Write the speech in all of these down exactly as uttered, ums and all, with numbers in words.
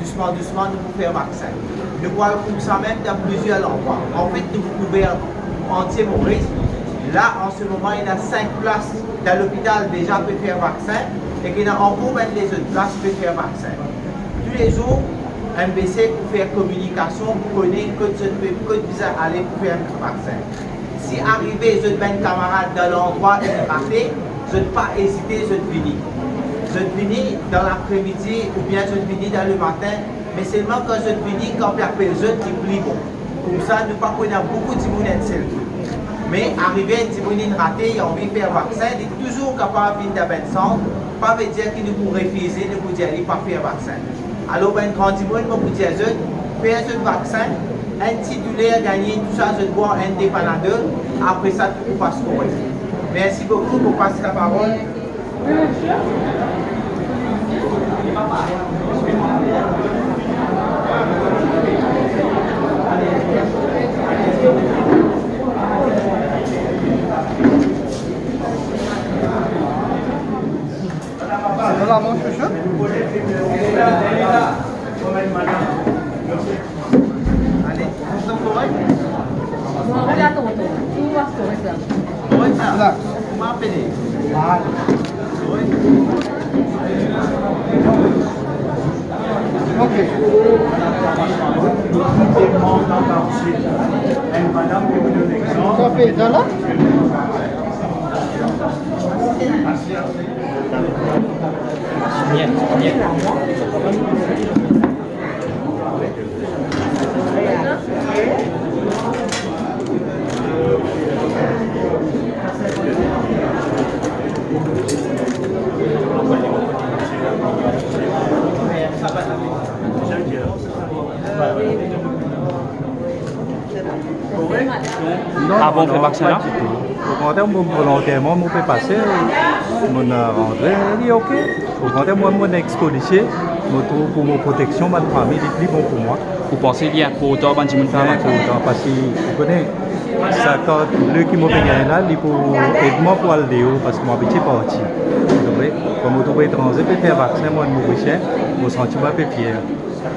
Dousman, dousman, nou pou fer vaksin. Nou pou al koumsa mem dan plizier landrwa. Anfet, nou pou kouver antie Moris. La, an se moman, ena sink plas dan lopital deza pe fer vaksin, e ki ena ankor bann lezot plas pe fer vaksin. Toulezour, M B C pou fer kominikasion, pou kone kot zot pe, kot bizin ale pou fer vaksin. Si arive zot bann kamarad dan landrwa inn rate, zot pa ezite, zot vini. Zot vini dan lapremidi oubien zot vini dan lematin, me selman kan zot vini, kan pe apel zot, li pli bon. Koumsa, nou pa pou ena boukou dimoun enn sel kou. Me arive enn dimoun inn rate, li anvi fer vaksin, li touzour kapav vinn dan bann sant, pa vedir ki nou pou refize, nou pou dir li pa fer vaksin. Alor, bann gran dimoun, mo pou dir zot, fer zot vaksin, enn ti douler, gagne, tousa, zot bwar enn de Panadol, apre sa, tou pou pas korek. Mersi boukou, mo pas laparol. C'est dans la manche, monsieur ? Allez, vous êtes correct ? Bon, regarde, tonton. Tout va correct, là. Correct, là. Là. Vous m'appelez. Voilà. Correct. Ok. Une madame qui vous donne l'exemple. Ça fait ça, là ? Avan ou fer vaksin la? Non, non, non, pa ditou. Okontrer, mo volonterman, mo pe pase, mo rantre, li ok. Okontrer, mwa, mo ex-polisie, mo trouv pou mo proteksion, bann fami, li pli bon pou mwa. Ou panse li inportan bann dimoun fer vaksin? Li inportan, parski, ou kone, sa kart bleu ki mo pe gagn la, li pou ed mwa pou al deor, parski mo abitie parti. Ou konpran? Kan mo trouv etranze pe fer vaksin, mwa, mo Morisien, mo santi mwa pe fier.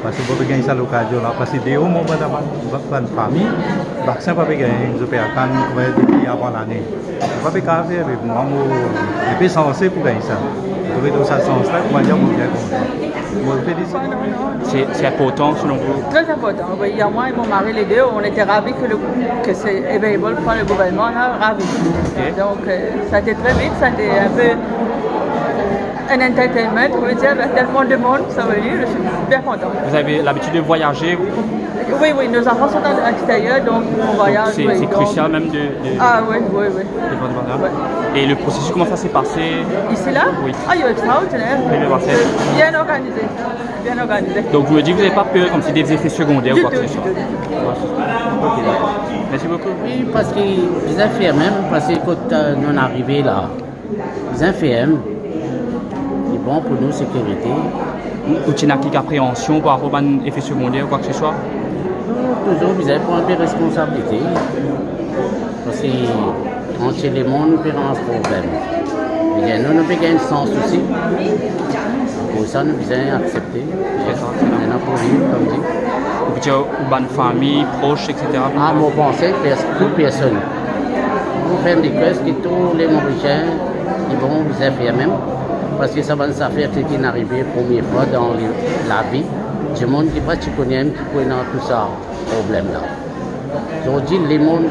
Parski mo pe gagn sa lokazion la, parski deor mo bann, bann, bann fami, vaksin pa pe gagn, zot pe atann, kouma depi avan lane. Zot pa pe kapav fer, me mwa, mo, mo pe sanse pou gagn sa. Mo trouv dan sa sans la, kouma dir, mo bien kontan. Mo felisit. C'est, c'est important selon vous? Très important, oui. Il y a moi et mon mari, les deux, on était ravis que le, que c'est available par le gouvernement, là, ravis. Ok. Donc, euh, ça a été très vite, ça a été un peu un entertainment, on veut dire, avec tellement de monde, ça veut dire, je suis bien content. Vous avez l'habitude de voyager? Oui, oui, nos enfants sont à, à l'extérieur, donc on voyage, c'est, oui, c'est donc crucial même de, de, ah oui, oui, oui, de voir des gens. Ouais. Et le processus, comment ça s'est passé? Ici, là? Oui. Ah, il est extraordinaire. Très bien passé. Bien organisé. Bien organisé. Donc, vous me dites que vous n'avez pas peur, comme si des effets secondaires ou quoi que ce soit? Du tout, du tout, du tout. Ouais. Ok, d'accord. Merci beaucoup. Oui, parski bizin fer mem, parski kot, euh, nou arive la, bizin fer mem. Li bon pou nou sekirite. Ou, ou ti ena kek apreansion par rapor bann efe segonder ou kwa ke se swa? Nou touzour bizin pran enpe responsabilite. Parski antie lemonn pe rann problem. Ebien, nou, nou pe gagn sans osi. Pou sa, nou bizin aksepte. Ena pou viv, kouma dir. Ou pe dir ou bann fami, pros, et cetera. Ah, mo panse, pers-, tou personn. Mo fer enn request ki tou le Morisien, ki bon, bizin fer mem. Parski sa bann zafer ki finn arive premie fwa dan le, lavi dimoun ki pa ti kone mem ki pou ena tou sa problem la. Zordi, lemonn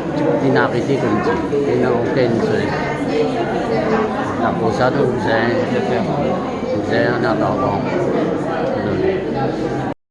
finn arete, kouma dir, ena okenn soz. Akoz sa, nou bizin, bizin an avan.